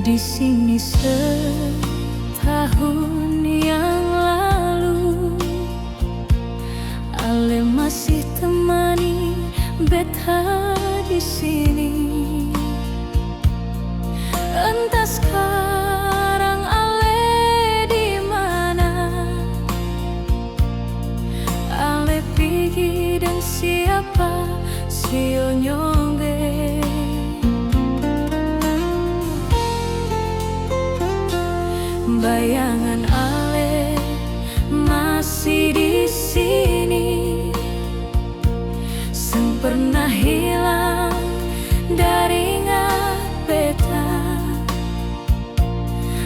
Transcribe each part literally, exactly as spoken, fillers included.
Di sini setahun yang lalu, Ale masih temani beta di sini. Entah skarang Ale di mana, Ale pigi deng siapa, sio nyongge. Bayangan Ale masih di sini, seng pernah hilang dari ingat beta.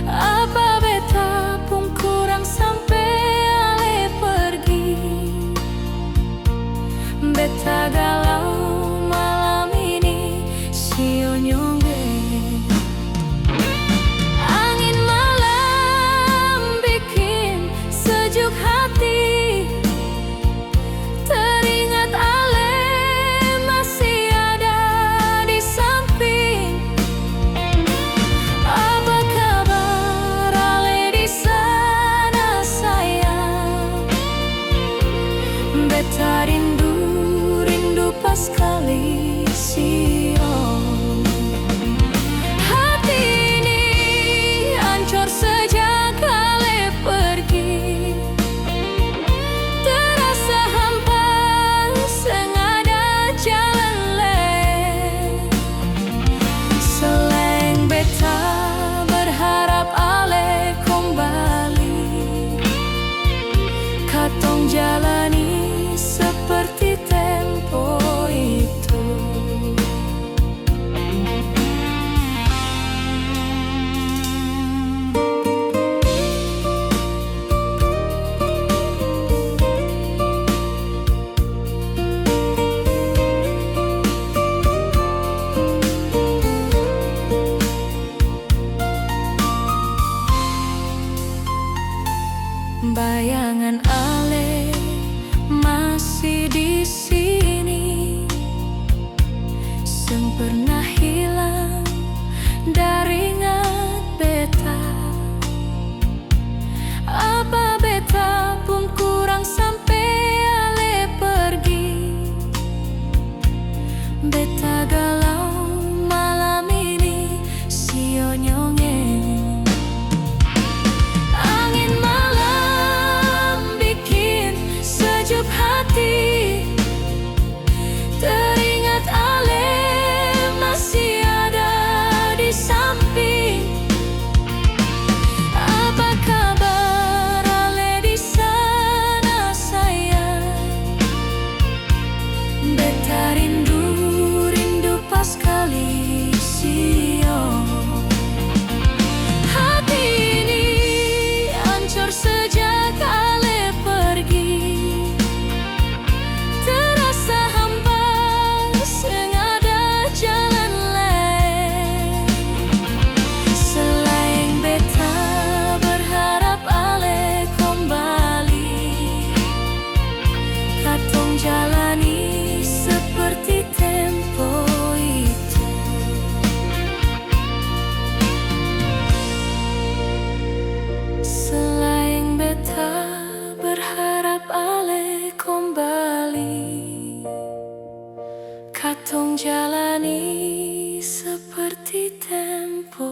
Apa beta pung kurang sampe Ale pergi? Beta galau malam ini, sio nyongge. Angin malam bikin sejuk hati. Teringat Ale masih ada di samping. Apa kabar Ale di sana, sayang? Beta rindu, rindu paskali, sio. Hati ini ancor sejak Ale pergi. Terasa hampa, seng ada jalan lai. Selain beta berharap Ale kombali, katong jalani seperti tempo itu. Bayangan Ale masih di sini, seng pernah hilang dari ingat beta. Apa beta pung kurang sampe Ale pergi? Beta galau malam ini, sio nyongeng. Angin malam bikin sejuk hati. Teringat Ale masih ada di samping. Apa kabar Ale di sana, sayang? Beta rindu, rindu paskali, sio. Hati ini ancor sejak Ale pergi. Terasa hampa, seng ada jalan laeng. Selain beta berharap Ale kombali, katong jalani seperti tempo itu. Selain beta berharap Ale kombali, katong jalani seperti tempo